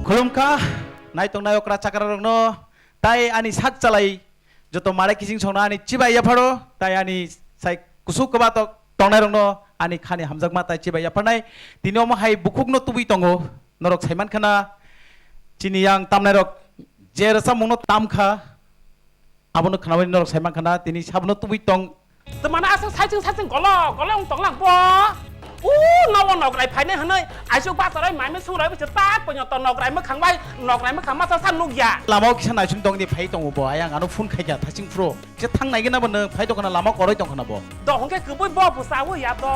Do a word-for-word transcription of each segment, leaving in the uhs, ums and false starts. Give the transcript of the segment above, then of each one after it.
Khulumkha, naitongnai okra chakrarokno, tai ani sak chalai joto malai kiching songno ani chibai yapharo, tai ani sai kusuk kwbatok tongnairokno ani khani hamjakma tai chibai yapharnai. Tini omo hai bukhukno tubui tongo, norok saiman khana chini yang tamnairok je rwchapmungno tamkha, abono khnaui norok saiman khana tini sabono tubui tong. Twmana aswk saichung saichung golo golo wng tonglang bo. U nogo nokrai phainai hwnwi aisuk bacharai maimai sungrai bwswk tak poino to nokrai mwkhang bai nokrai mwkhang masa sa nukya. Lamao kisa naising tongdi phai tongo bo, ayang ano phone khaikha thaching phro. Kisa thang naigena bo nwng phai tongkhana lama koroi tongkhana bo. Do hwnkhe kwbui bo bwsa o ya do.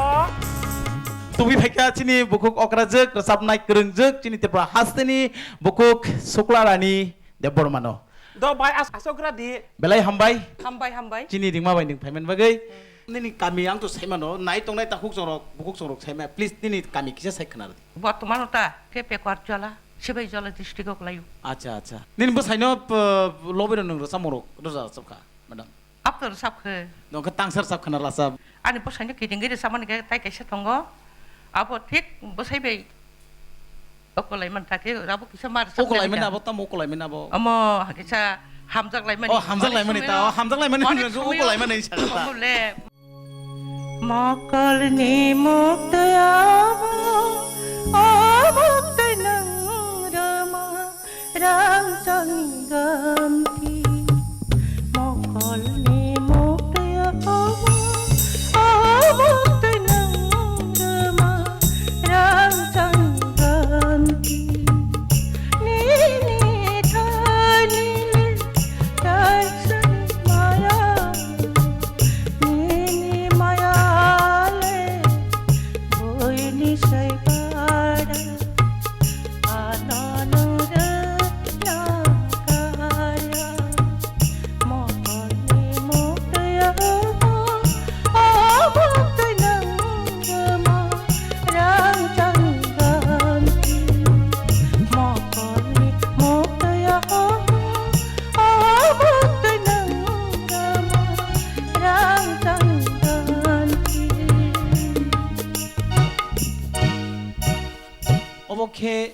Tubui phaikha chini bukhuk okrajwk, rwchapnai kwrwngjwk, chini Tripura hasteni bukhuk Sukla Rani Debbarmano. Do bai as-, asokra di. Belai hambai. Hambai, hambai. Chini ringma bai nwng phaiman bagwi. Nini kami ang to saimano, nai tongnai ta huk songrok, bukhuk songrok saima. Please, nini kami kisa sai khna rwdi. Bortomano ta, khe Pekuarjala, Sibaijala district o kwlaio. Acha, acha. Nini bwsaino, p-, lobby rok nwng rwchapmung rok rwja rwchapkha, madam? Apto rwchapkhe. Nokhe tangsar chap khna rwchap. Ani bwsaino kitingwi rwchapmani khe tai kaisa tongo. Abo thik bwsai bai Okolai man thake, abo kisa mar sak Okolai mani jani abo tamo okolai mani abo. Amo hakisa hamjak lai mani. Oh, hamjak lai mani ta, oh, hamjak lai mani, okolai mani sa ta. Mokol ni mukti abo, o mukti nang rama, rang chang ganti. Mokol ni mukti abo, o mukti nang rama, rang chang ganti. Nini thani le kaisa maya, nini maya le buini sai para. Obo khe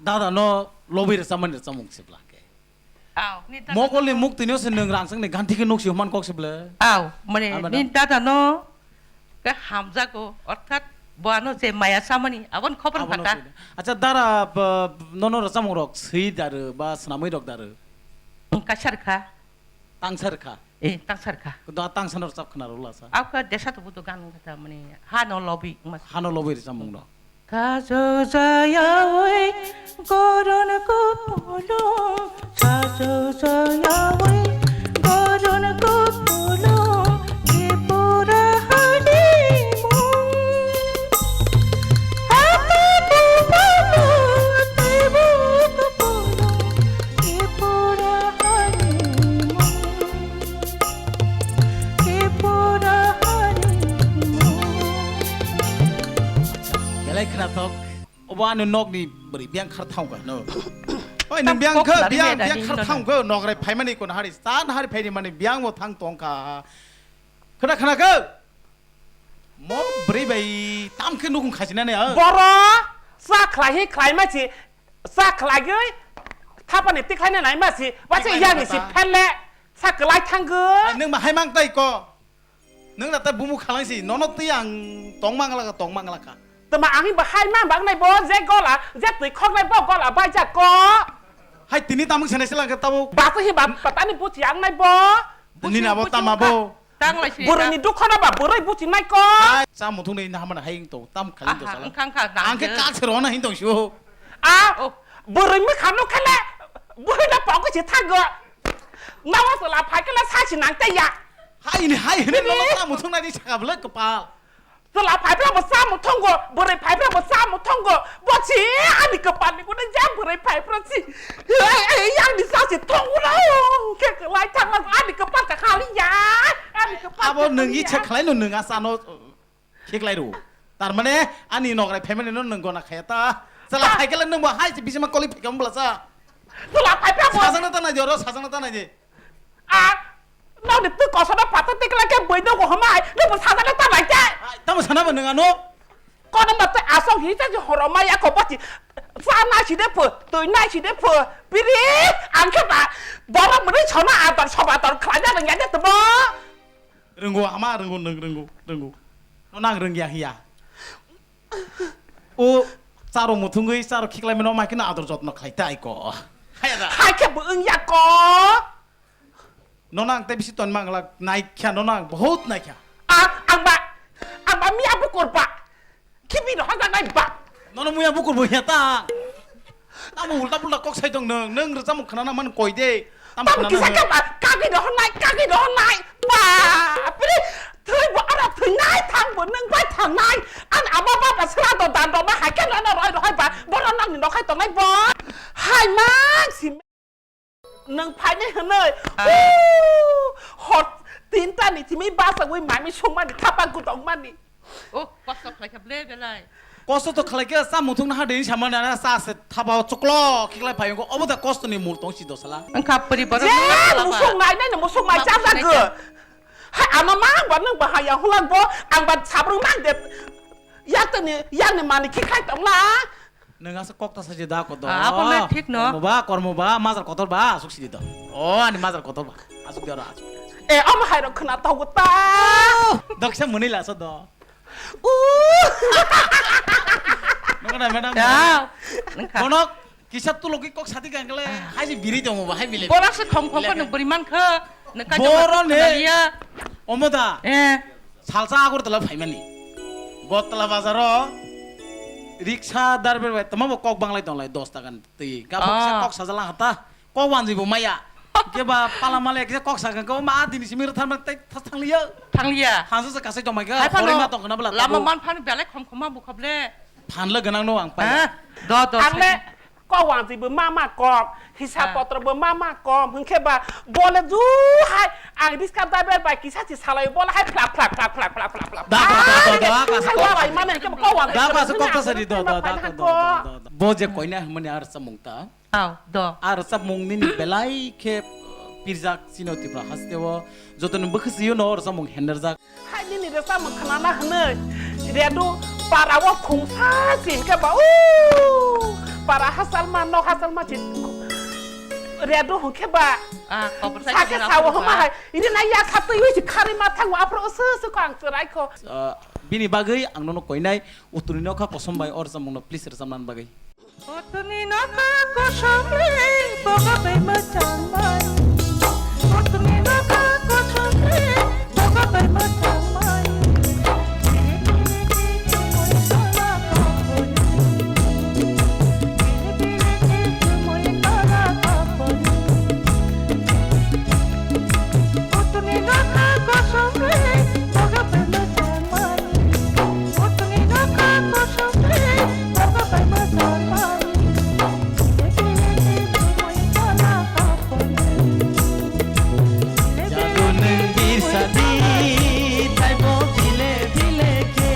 dada no lobwi rwchapmani rwchapmung se bwla khe. Aw, ni dada Mokol ni no mukti no se nwng rangchak ni ganti khe nuk si human kok se bwla. Aw, mane Ah, madam. Ni dada no khe hamjago, orthat bo ano je maya chamani, abon khobor Abono phaka. Swi. Acha dara, ba, nono rwchapmung rok swi daru ba swnamwi rok daru? Kaisa rwkha. Tangsa rwkha. Eh, tangsa rwkha. Kintu a tangsa no rwchap khna rwla sa. Abkha desa to budo gan kata mani ha no lobwi mas. Hano lobwi rwchapmung no. Sajao jayaoi goron ko pholong, sajao jayaoi goron ko pholong, Tripura harimung. Hati bupalo tebuk pholong, Tripura harimung. Tripura harimung. Belai khnathok. Obo ani nokni bwrwi biyang khar thang kha, no? Oi, nwng biyang kha, biyang, biyang khar thang kha, nokrai phaimani kono hari, stan hari phaini mani biyang bo thang tong kha. Khna, khna kha. Mo bwrwi bai tam khe nukung khajinani, ah. Boro, sa khlai hi khlai ma si, sa khlai gwi, thapani tikhlai na nai ma si, wa se yang si phelle, sa kwlai thang gwi. Ai, nwng ma hai mang tai ko. Nwng na ta bumu khalang si, nono twi ang tong mang laka, tong mang laka. Tama ang ba hai ma bang nai bo, je gola, je twi khok nai bo gola bai ja ko. Hai tini tamung senai silang ke tabo. Ba se hi ba patani buchi ang nai bo. Nini abo tama bo. Tang lai si. Boroi ni dukho na ba, boroi buchi nai ko. Hai, cha muthung ni na hamana hai to, tam khaling to sala. Ang kha, ang kha, ang khe kak se rona hin to shu. A, boroi mi kham no khale, boroi na pok si thago. Nawa sala phai kala sa si nang te ya. Hai ni hai hini no cha muthung nai di saka bwle kwpal. Chwla phaibrabo cha muthungo, bwrwi phaibrabo cha muthungo. Bo si ani kwpalni gune je bwrwi phaibra si. Ei, ei, ani cha si thungo na. Khe kwlai thangma ani kwpal ta khali ya. Ani kwpal abo ta nwng khali icha ya. Khlai no nwng asa no khe khlai ru. Tar mane ani nokrai family no nwng gona khaya ta. Chwla phai kala nwng bo hai se bisima koli phikam bwla cha. Chwla phaibrabo. Sajang na ta nai di oro, sajang na ta nai di. A, nokni twi kosono pato tikla khe bui nogo hwnbai, nwngbo sajano ta bai khe. Ai, tamo sana bo nwng ano? Kono mate asong hi cha horo maya ko bati. Cha nai si de pho, twi nai si de pho. Biri, ang khe ba, borok mwnwi sono ador sob ador khlaina rwngya de tamo. Rwngo, ama rwngo, nwng rwngo, rwngo. Nono ang rwngya hiya. O charo muthungwi, charo khiklaimano ma kheno ador jotno khlai ta aiko. Haya da. Hai khe bo wngya ko. Nono ang tei bisi ton mangla, naikha nono ang, bahut naikha. A, ang ba, ang ba miya bukur ba. Khibi no hajak nai ba. Nono muya bukur bo ya ta. Tamo ulta pulta kok sai tong nung, nung rwchapmung khwnana man koi de. Tamo Tamo khwnana kisa nung. Ka ba, kagi no honai, kagi no honai. Ba, pri, thwi bo ara thwi nai thang bo nung bai thang nai. An abo ba ba sra do dan do ma hai khe nono roi roi ba. Boro nang ni no khai tong nai bo. Hai mang si. Nwng phainai hwnwi, Ah. Huu, hor tinta ni thimi bachagwi mami songmani thapa gudokmani. Oh, kosto khlaikha ble belai. Kosto to khlaikha, cha muthungna ha deni samani ana cha se thapa chuklo khiklai phaiyungo, obo da kosto ni mul tong si dosala. Wngkha pori borok Je, nungla khala ba. Musuk nai nai no musuk mai Musuk chajak nai go. Cha. Hai ano ma ba nwng ba haya hulak bo, ang ba sabrung mang de. Yak tani, yak ni mani khiklai tongla. Nwng aswk kok ta saji da kotor. Ah, abo le thik no. Kormo ba, kormo ba, majra kotor ba, aswk sidi do. O, ani majra kotor ba. Aswk di oro, aswk. Eh, omo hai rok khna togo ta. Doksa mwnwi la so do. Uh. Nokna madam. Ya. Nokha. Konok kisa tulogi kok sati gangale, hai si biri tongo ba, hai bile. Bora se khom khom ko nokbori man kha. Nokha Boro joma ne. Khna liya. Omo da. Eh. Salsa Agartala phaimani. Botla bazaro riksa driver bai tamo bo kok banglai tonglai dos taka ni twi. Gabuk kisa Ah. Kok sajala hata. Kok wanji bo maya. Keba pala male kisa kok saga ko ma dini simi tharma tei thas thangliya. Thangliya. Hansa se kasai tongmai ga. Hai phano Horima tong khna bla lama tabo. Man phan belai khom khoma bu khoble. Phanle gwnang no ang pai. Ha? Do do. Ang le Kok wanjwi bo ma ma kom, hisab Ah. Potro bo ma ma kom, hwnkhe ba bole ju hai ang riska driver bai kisa si salai bole hai flak flak flak flak flak flak flak. Da, da, da, da, da, da, Hai da, wai da. Mane hwnkhe ba kok wanjwi Da, da, da, da, da, da, da, da, da, da. Bo je koina hwnmani ar samung ta. Aw, do. Ar samung nini belai khe pirjak sino Tripura hasteo joto ni bwkhwsio no or samung henderjak. Hai nini rwchapmung khnana hwnwi redu para o khungsa si hwnkhe ba, o para hachal ma nok hachal ma si redu hwnkhe ba. Ah, kobor sai sakhe khe sao rw hwma hai rina yakha twi wi si khari ma thango aphro usu usu ko ang chwrai kho. Ah, bini bagwi ang nono koinai utuni nokha kosom bai o rwchapmung no please rwchapna bagwi. Utuni nokha kosom le boga bai mwchang bai. Utuni nokha kosom le boga bai mwchang bai. Utuni nokha kosom le boga bai mwchang bai. Jadu nwng bisa di, taibo bile bile khe.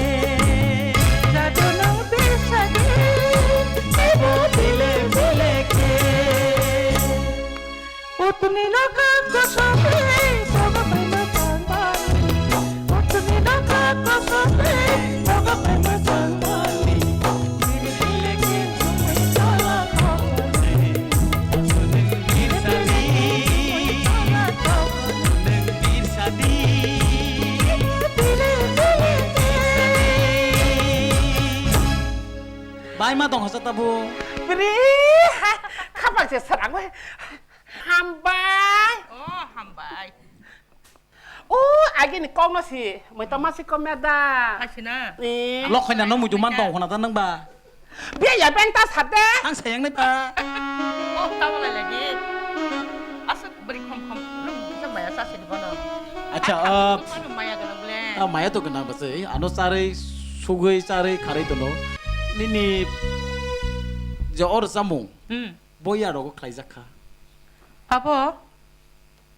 Jadu nwng bisa di, taibo bile bile khe. Utuni nokha kosom le boga bai mwchang bai. Utuni nokha kosom le boga bai mwchang bai. Bai ma tong hasa tabu. Bri, ha, khapak se sarang we. Hambai. Oh, hambai. O, agini kokno si, moi toma si komya da. Hai si na. Ni. Lok khoina no muitu man tong khona ta nang ba. Biya ya beng ta sat de. Ang sayang nai ba. Oh, ta wala lagi. Asuk beri khom khom. Lu bisa maya sa si di bono. Acha, Ai, uh, khom khom maya gana ble. Ah, maya to gana ba sei. Ano sarai sugui sarai kharai to no. Nini je or samung. Hmm. Boya rogo khlaijak kha. Abo?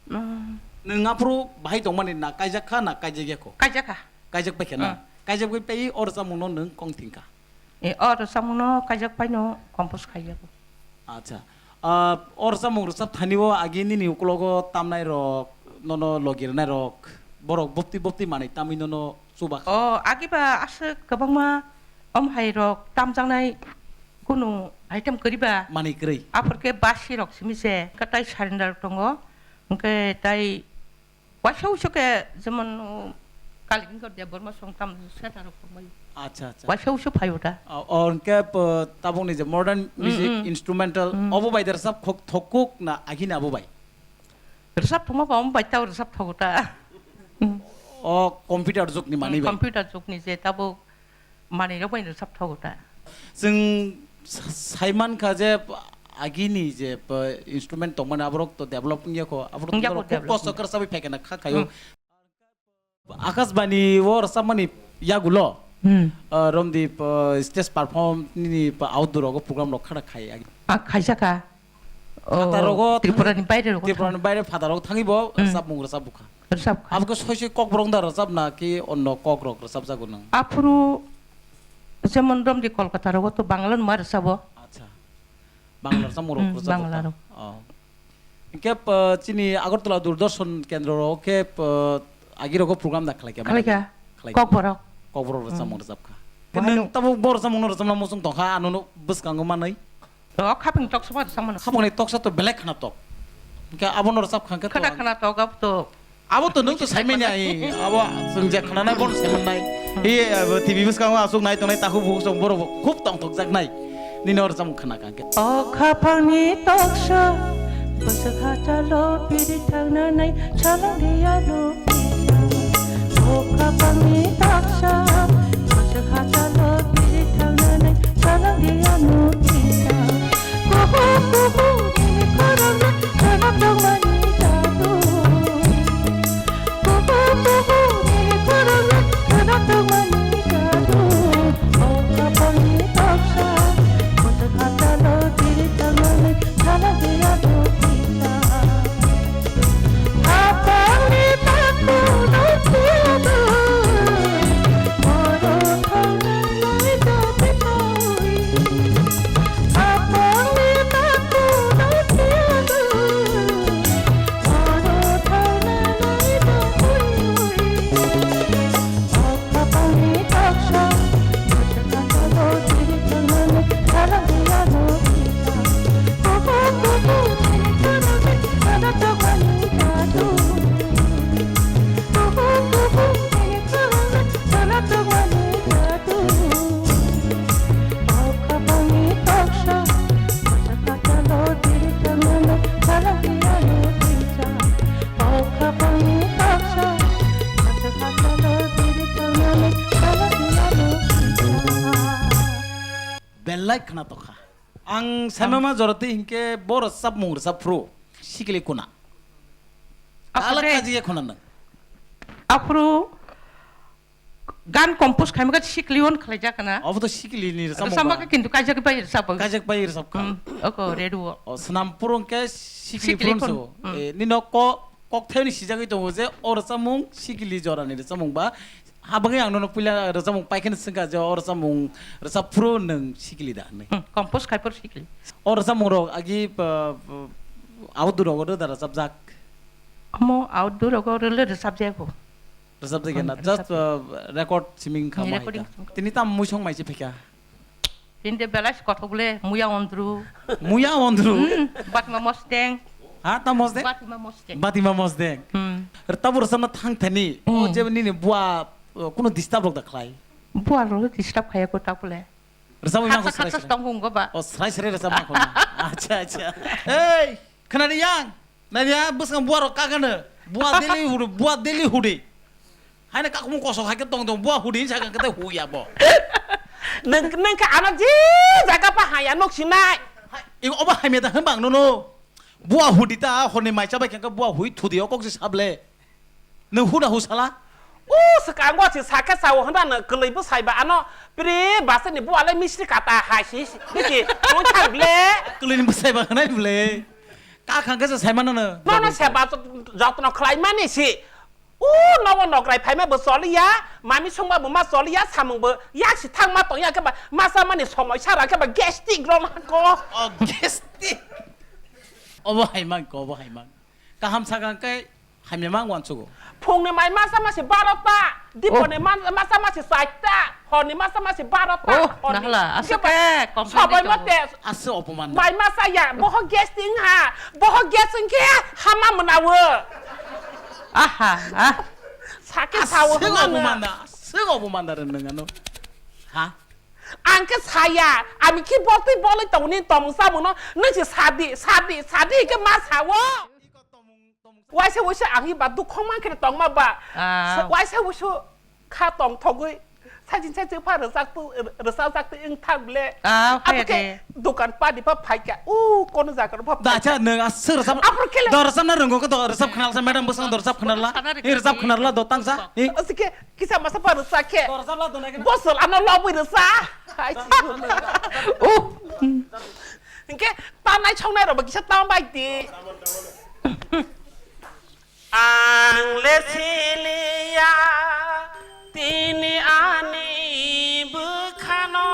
Mm. Nwng aphuru bahai tongmani na kaijak kha na kaijak ya kho? Kaijak kha. Kaijak pai khe na? Mm. Kaijak pai pai o rwchapmungno nwng kong thing kha? E, o rwchapmungno kaijak paino compose khai ya kho. Acha. Ah, o rwchapmung rwchap thani o agi nini ukulogo tamnai rok, nono logi rwnai rok, borok bopti bopti manwi tamwi nono chuba kha. O, agi ba aswk kwbangma om hai rok tamjaknai Kunu item kwrwi ba? Manwi kwrwi. Aphor khe basi rok simi se, khe tai surrender tongo. Hwnkhe tai waisa uiso khe jemon, uh, Kaligingkar Debbarma song tam seta rok tongbai. Acha, acha. Waisa uiso phaio da. O, o, hwnkhe, uh, tabukni je modern music, mm, instrumental, mm, obo bai da rwchap khok-, thokuk na agini abo bai? Rwchap thokma ba omo bai tao rwchap thogo ta. O computer jugni manwi bai? Computer jugni je tabuk manwi rok bai rwchap thogo ta. Chwng sa-, saimankha je agini je, uh, instrument tongmani aborok to develop wngya kho, aborok to khub kosto kwrwsabwi phaikhe na kha khaio. Hmm. Akashbani o rwchapmani yagulo, hmm, uh, romdi, uh, stage perform nini, uh, outdoor rogo program rok khana khai agi. Ah, khaijaka. Oh, Phatharogo Tripura ni baire rogo Tripura ni baire phatharogo thangwi bo, hmm, rwchapmung rwchap bukha. Rwchap kha. Abokhe soi soi kokborok da rwchapna ki onno kokrok rwchapjago nang? Aphuru jemon romdi Kolkata rogo to Bangla numa rwchabo. Acha. Bangla rwchapmung rok, hmm, rwchapmung Bangla rok. Oh. Hingke, uh, chini Agartala Doordarshan kendro rok khe, uh, agi rogo program da khlai kha? Khlai kha. Khlai kha. Kokborok. Kokborok rwchapmung, hmm, rwchap kha. Khe nwng tabuk bo rwchapmung no rwchapna muchung tong kha, ano no bwskango manwi? O, khapang toksa ba rwchapmano. Khapang ni toksa to belai khana tok. Hingke abo no rwchap kha hingke khana to khana tok abo to. Abo to nwng to saimanya, ai, abo chwng je khnanai bono saimanai. Hi, abo T V bwskango aswk nai tongnai takhuk bukhuk chwng borok bo khub tongthokjaknai. Nini oro chamung khna kha khe. O khapangni toksa, bwswk hachalo biri thangnanai, salangdi ano. O khapangni toksa, bwswk hachalo biri thangnanai, salangdi ano. Kuhu, kuhu, nini khorang, khorang dongmani jadu. Belai khna tokha. Ang saimama joroti hinkhe bo rwchapmung rwchap phuru sikili kuna. Ala kaji ye khuna nang. Aphuru gan compose khaima khe sikli on khlai jak na. Obo to sikli ni rwchapmung. Rwchapma khe kintu kaijak bai rwchap. Kaijak bai rwchap kha. Hmm, oko radio. O, Snam phuru hinkhe sikli phuru. Hmm. Eh, nino ko Kokthayoni sijagwi tongo je o rwchapmung sikili jorani rwchapmung ba, habagwi ang nono puila rwchapmung paikheno swngkha je o rwchapmung rwchap phuru nwng sikili da hinwi. Hmm, compose khai phuru sikili. O rwchapmung rok agi, uh, uh, outdoor rogo rwda rwchapjak? Omo outdoor rogo rwle rwchapjak bo. Rwchapjak ya na? Hmm, just, rwchapjak. Uh, record siming kha. Ni ma recording hai ta. Tini tam muisong mai se phaikha. Tini de belai se kothok le, Muya Ondru. Muya Ondru? Hmm, Batima Mosteng. Ha, ta Mosteng? Batima Mosteng. Batima Mosteng. Hmm. Tabuk rwchapna thang thani, o, hmm, je nini bua, uh, kuno disturb rok da khlai? Bua rok disturb khaya ko tabuk le. Rwchapwi mangkho khatsa srai khatsa srai. Tong hwngo ba? O, srai srai rwchap mangkho na. Acha, acha. Hey, khna di yang. Nai ya, bwskang bua rok kagano. Bua daily hudi, bua daily hudi. Haino kakung kosok hai khe tong tong, bua hudi sa khe tei huya bo. Nang, nang khe ano je jaga pa haya nok sinai. Hai, i obo hai meta hwn bang nono. Bua hudi ta horni mai chabai khe bua hui thudi o kok je sable. Nang huda hu sala. O swkang bo se sakhe sao hwnba no kwlwi bwsai ba ano pri basa ni bua le misri kata hai si, si, bisi tong thang ble. Kwlwi ni bwsai ba hwnai ble. Ka khang khe se sai mano no. Nono seba jotno khlai mani si. O nogo nokrai phaima bo choliya, mami songma bo ma choliya, samung bo yak si thang ma tongya khe ba masa mani somoi sara khe ba gastric rok ma ko. O gastric. Obo hai man ko, obo hai man. Kaham sakang khe Hamya ma ang uansugo. Phungni mai masa masi barota, diponi Oh. man-, masa masi saita, horni masa masi barota, Oh, horni. Nahla, aswk Hingke ba-, khe complain sabai khaio. Mate. Aswk opoman da. Mai masa ya, boho gas ting ha, boho gas wngkhe hama mwnawo. Aha, ah. Sake sawo Aswk hwnano. Opoman da, aswk opoman da rwng nang ano. Ha? Ang khe saya, ami khe botwi bolwi tongni tomung samungno, nung si sadi, sadi, sadi khe ma sawo. Waisa waisa ang iba dukhong man khe tongma ba. Ah. Sa-, waisa waisa kha tong thogwi. Sajin sajin pha rwjak tu, rwjak tu wng thang ble. Ah, abo khe de. Dukan padi pha phaikha. U kono jaga pha Da phaikha. Cha nung aswk rwjak. Abro khe le. Do rwjak na rwngo khe do rwjak khnal sa madam bwsang do rwjak khnal la. Sana rwjak Hi rwjak khnal la do tang sa. Hi. Aswk khe kisa masa pha rwjak khe. Do rwjak la do na khe. Bosol ano lobwi rwjak. Hai si. Uh. Hingke tanai songnai rok bo kisa tang bai di. Ang le siliya tini ani bwkhano.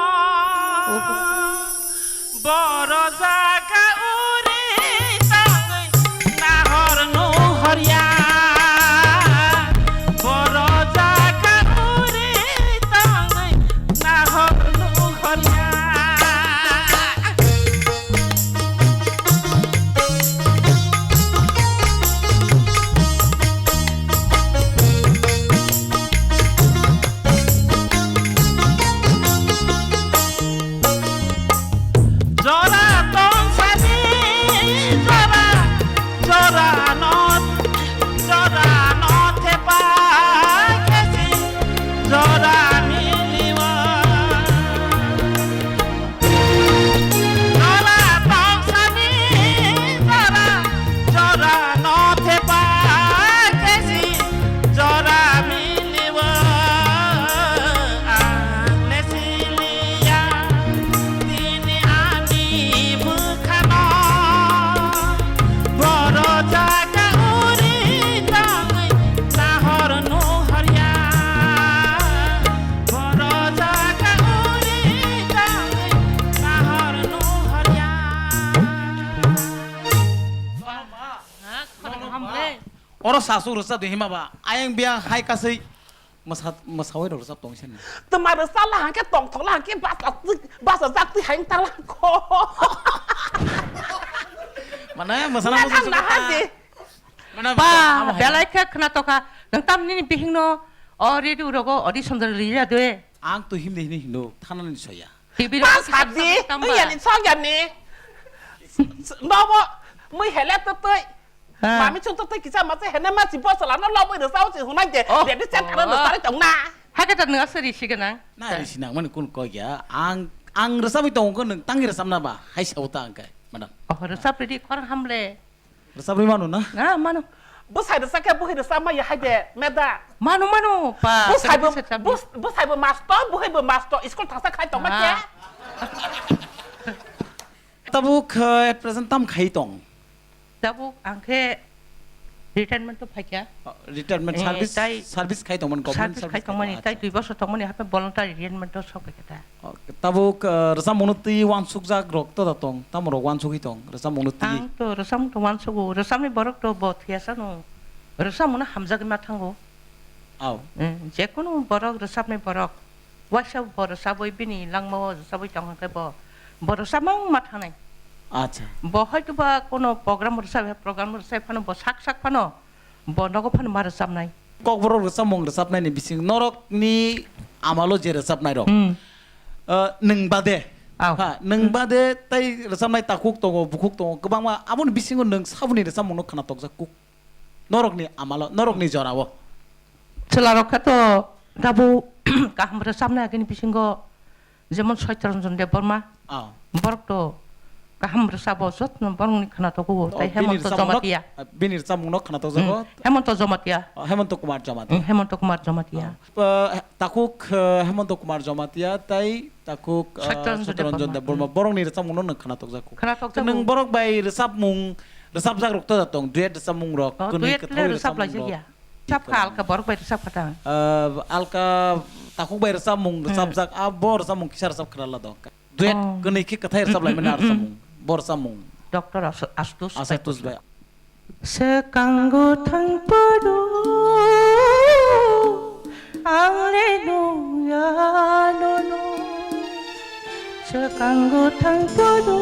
Boro jaga uri tangwi nahor nuhorya. Boro jaga uri tangwi nahor nuhorya. Jora tongsani jora, jora no, jora no thepa khesi, jora miliwa. Jora tongsani jora, jora no thepa khesi, jora miliwa. Ang le siliya tini ani bwkhano. Boro jaga uri tangwi nahor nuhorya. Boro jaga uri tangwi nahor nuhorya. Ha, khorang hamle. Oro sasu rwchap di hima ba. Ayang biyang hai kasui mwsa-, mwsawi rok rwchap tong sani. Twma rwchap la hangke tongthok la hangke basa twk, basa jak twi haing ta la ko. Mane mwsana Na mwsana thang na suka. Hadi. Mane Ba, amo hai. Belai khe khna tokha. Nang tam nini bihing no o radio rogo audition da liya de. Ang to himni hini hino thana ni soya. T V Ba rogo sadi, tamba. Iya ni soya ni. Nobo mui hele to toi. Ha. Mami chwng to twi kisa masa hene ma chi bosol ano lobwi rwchao chi hunai de. Oh. Ready center no sari tong na. Hake ta nang asari si gana. Na risi nang mani kun koi ya. Ang, ang rwchabwi tongo khe nwng tangwi rwchapna ba? Hai sao ta ang khe, madam. Oh, rwchap ridi khorang hamle. Rwchap rwi mano na? Na, mano. Bwsai rwchap khe bwhwi rwchap ma ya hai de, meda. Mano, mano, pa. Bwsai bo, rwchap rwi. Bws-, bwsai bo master, bwhwi bo master, school thangsa khai tongma khe. Ah. Tabuk, eh, at present tam khai tong? Tabuk ang khe retirement to phaikha. Oh, retirement Eh, service, tai service khai tongmani, government service service khai tongmani, acha. Tai dui bosor tongmani, hape voluntary retirement to sok khe ta. Oh, tabuk, eh, rwchapmungno twi uansukjak rok to da tong, tamo rok uansugwi tong, rwchapmungno twi? Ang to rwchapmung to uansugo, rwchapni borok to bo thwiya sano, rwchapmungno hamjagwi ma thango. Au. Eh, jekunu borok, rwchapnai borok, waisa bo rwchabwi bini langmao rwchabwi tong khe bo, bo rwchapmang ma thangnai. Acha. Bo hoytoba kono program rwchab, program rwchai phano bo sak sak phano bo nogo phano ma rwchapnai. Kokborok rwchapmung rwchapnaini bising norokni amalo je rwchapnairok, Hmm. eh, nwng bade, Au. Ha, nwng Hmm. bade tai rwchapnai takhuk tongo, bukhuk tongo, kwbangma, aboni bisingo nwng saboni rwchapmungno khna tokjak kuk? Norokni amalo, norokni jorao. Chwlarok khe to tabuk kaham rwchapnai agini bisingo jemon Soitranjan Debbarma. Oh. Borok to kaham rwchabo jotno borokni khna togo. Oh, tai bini Hemanta rwchapmungno, Jamatia. Bini rwchapmungno khna tokjago. Hmm. Hemanta Jamatia. Oh, Hemanta Kumar Jamatia. Hmm, Hemanta Kumar Jamatia. Oh. Eh, takhuk, eh, Hemanta Kumar Jamatia tai takhuk, eh, Soitranjan Soitranjan Debbarma. Debbarma. Hmm. Borokni rwchapmungno nwng khna tokjago. Khna tokjago. Nwng borok bai rwchapmung, rwchapjak rok to da tong, duet rwchapmung rok, Oh, kwnwi duet kwthai le rwchap rwchapmung laijak rok. Ya. Rwchap kha alka borok bai rwchap kha tang. Eh, alka takhuk bai rwchapmung, Hmm. Rwchapjak, ah, bo rwchapmung kisa rwchap khna la do. Duet Oh. kwnwi khe kwthai rwchap lai mani Hmm, hmm, hmm, rwchapmung, hmm. Bo rwchapmung. Doctor Asu-, Asutosh Asutosh bai. Bai. Swkango thangphuru ang le nungya nono. Swkango thangphuru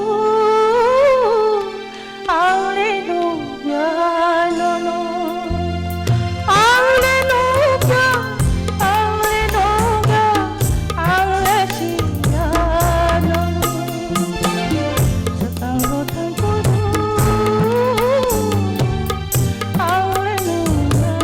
ang le nungya nono. Ang le nungya, ang le nungya, ang le siya nono. Swkango thangphuru ang le nungya.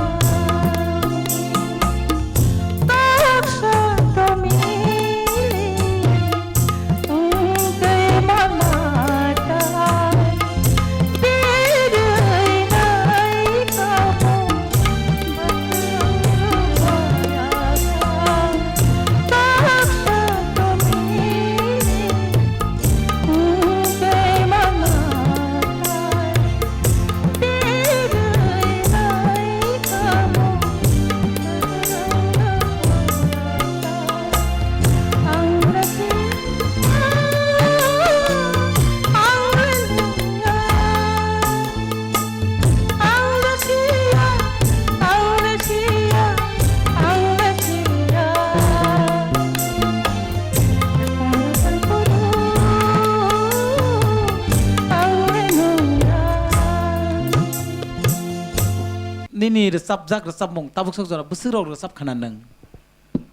Nini rwchapjak rwchapmung tabuk sok jora bwswk rok rwchap khana nwng?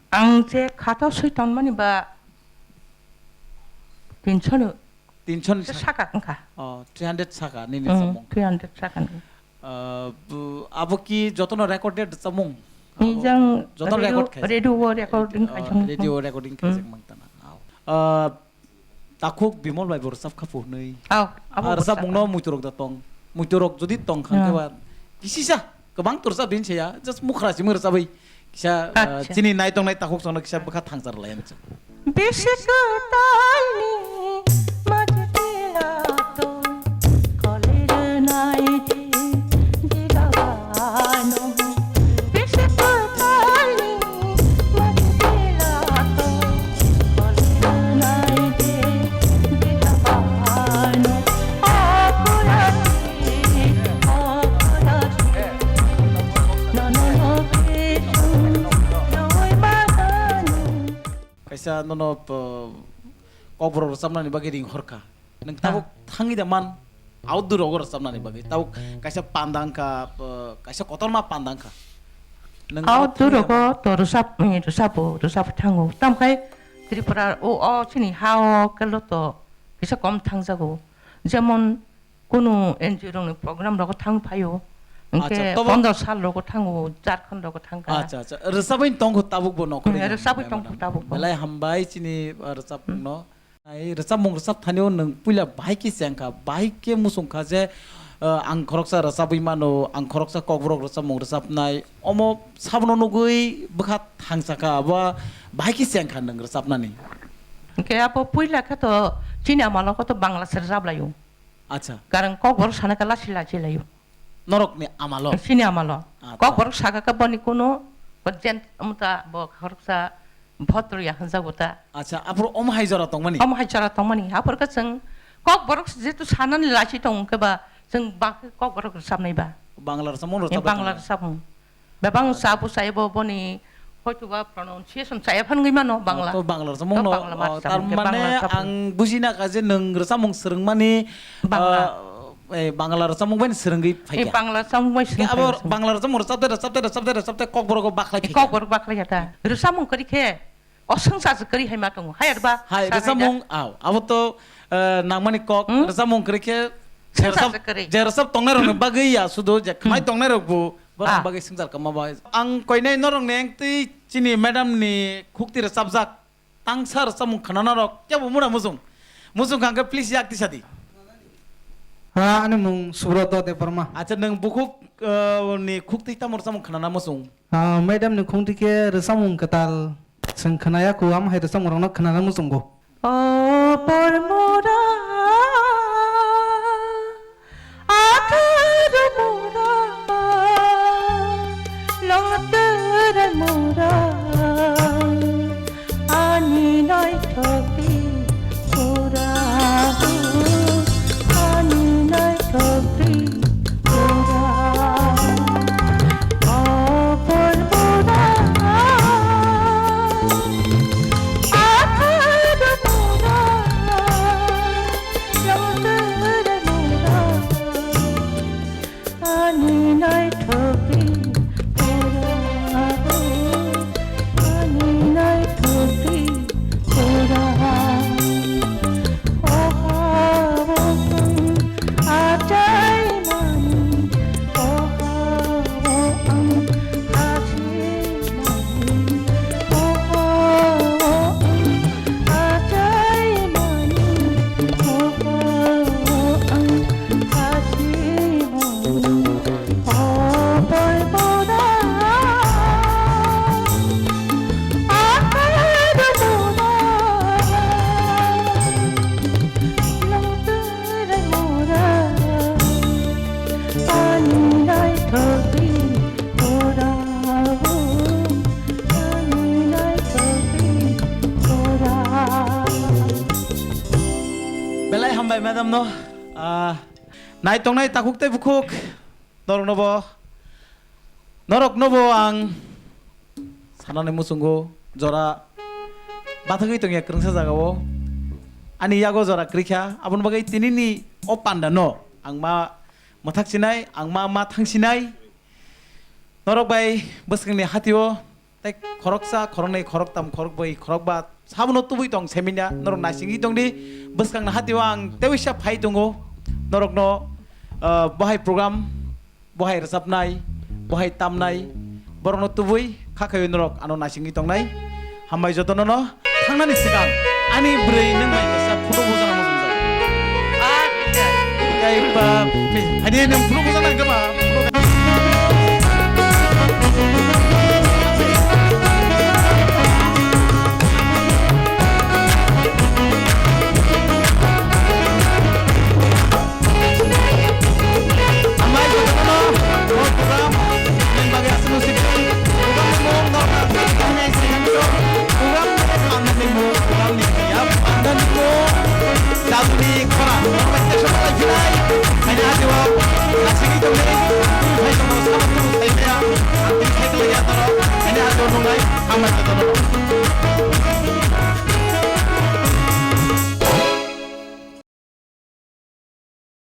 Ang je khatao swi tonmani ba tinso ni tinso ni se sa- saka wngkha. Oh, three hundred saka nini Hmm, rwchapmung. Three hundred saka ni. Ah, bu-, abo ki jotono recorded rwchapmung? Ni Abo jang jotono radio, record khaijak. Radio o recording Ah, khaijak. Radio o recording Hmm. khaijak mang tana. Ah, Takhuk Bimal bai bo rwchap kha phu hwnwi. Aw, abo Ah, bo rwchapmung rwchap no kha. Muiturok da tong. Muiturok jodi tong kha Hmm. khe ba kisisa kwbang to rwchap din se ya, just mukhra simi rwchapwi kisa, ah, Acha. chini nai tongnai takhuk songno kisa bwkha thangchar lai ani. Bisi kwtalni majra tila tong, kolir nai di, di baba no. Kaisa nono, uh, kokborok rwchapnani bagwi ring horkha. Nwng tabuk Ah. thangwi da man outdoor rogo rwchapnani bagwi. Tabuk kaisa panda wngkha, uh, kaisa kotorma panda wngkha. Nwng abo Outdoor thangwi da rogo man. To rwchap, eh, rwchapo, rwchap thango. Tamkhai Tripura o, o chini ha o kelo to kisa kom thangjago. Jemon kunu N G O rokni program rogo thang phaio. Hwnkhe Acha, tobo pondro sal rogo thango, Jharkhand rogo thangkha. Acha, acha. Rwchabwi tongkho tabukbo nokho Hmm, ring rwchabwi hambai tongkho mano. Tabukbo. Belai hambai chini, uh, rwchapmungno. Ai, rwchapmung rwchap thanio nwng puila bahai khe chengkha, bahai khe muchungkha je, uh, ang khoroksa rwchabwi mano, ang khoroksa kokborok rwchapmung rwchapnai. Omo sabono nugwi bwkha thangsakha, abo bahai khe chengkha nwng rwchapnani. Hwnkhe abo puila khe to chini amalo khe to Bangla se rwchap laio. Acha. Karang kokborok sana khe lachi lachi laio. Norokni amalo? Chini amalo. Acha. Kokborok saka khe boni kuno, bo jen, omo ta, bo khoroksa bhotro ya hwnjago ta. Acha, aphuru omo hai jora tongmani? Omo hai jora tongmani. Aphuru khe chwng kokborok jehetu sanani lachi tong khe ba, chwng bakhe kokborok rwchapnai ba. Bangla rwchapmung rwchapnai Bangla tongmani? Rwchapmung. Bebak Ah. Cha bo chai bo boni hoituba pronunciation chaya phan gwi mano Bangla. Ah, to Bangla rwchapmung To no, Bangla ah, ma tar rwchapmung khe mane Bangla rwchapmung. Ang bujina kha je nwng rwchapmung swrwngmani, Bangla. Ah, eh, Bangla rwchapmung bai swrwngwi phai Eh, kha. Bangla rwchapmung bai Khe swrwng abo phai kha. Bangla rwchapmung rwchapte rwchapte rwchapte rwchapte kokborok o baklai Eh, phai kha. Kokborok baklai kha ta. Rwchapmung kwrwi khe o swngchar se kwrwi hai ma tongo. Hai ar ba Hai sa hai da. Rwchapmung, au, abo to, eh, nangmani kok, Hmm? Rwchapmung kwrwi khe Swngchar je rwchap, se kwrwi. Je rwchap tongnai rokni bagwi ya sudu je khwnai Hmm. tongnai rok bo borok Ah. bagwi swngchar kwma bai. Ang koinai norok ni engtwi chini madam ni khukti rwchapjak tangsa rwchapmung khwnana rok kebo mura muchung. Muchung kha hwnkhe please yak tisa di. Ha, ani mung Subrata Debbarma. Acha nwng bukhuk, eh, ni khukti tamo rwchapmung khwnana muchung? Ah, madam ni khukti khe rwchapmung kwtal. Chwng khwnaya kho, amo hai rwchapmung rokno khwnana muchungo. O pormora, athar mora, longter mora, ani naithok di pura, ani naithok di pura. No, ah, nai tongnai takhuk tei bukhuk, norokno bo, norokno bo ang sanani muchungo jora bathagwi tongya kwrwngsa jagao. Ani yago jora kwrwikha, aboni bagwi tinini o panda no ang ma mwthak sinai, ang ma ma thang sinai. Norok bai bwskangni hatio tei khoroksa, khoroknwi, khoroktam, khorokbrwi, khorokba sabono tubui tong seminya, norok naisingwi tongdi. Bwskangni hatio ang teisa phai tongo, norokno, ah, bohai program, bohai rwchapnai, bohai tamnai, borokno tubui kha khaio norok ano naisingwi tongnai. Hambai jotono no. Thangnani swkang ani bwrwi nwng bai kaisa photo bujana muchungjak. Acha. Tei ba, mi, hadi nwng photo bujana hwnkhe ba, photo. Hambai jotono, o program, nwng bagwi aswk no sidi. Program ni mung no, program ni sidi. Program ni panda ni mung, program ni ya panda ni mung. Jalni khora, norok bai tesa malai phinai. Haini hati o, nasingwi tongni, hai tongno sama tongno sai maya. Ang twi sai khlai ya norok, haini hati o nungnai, hambai jotono.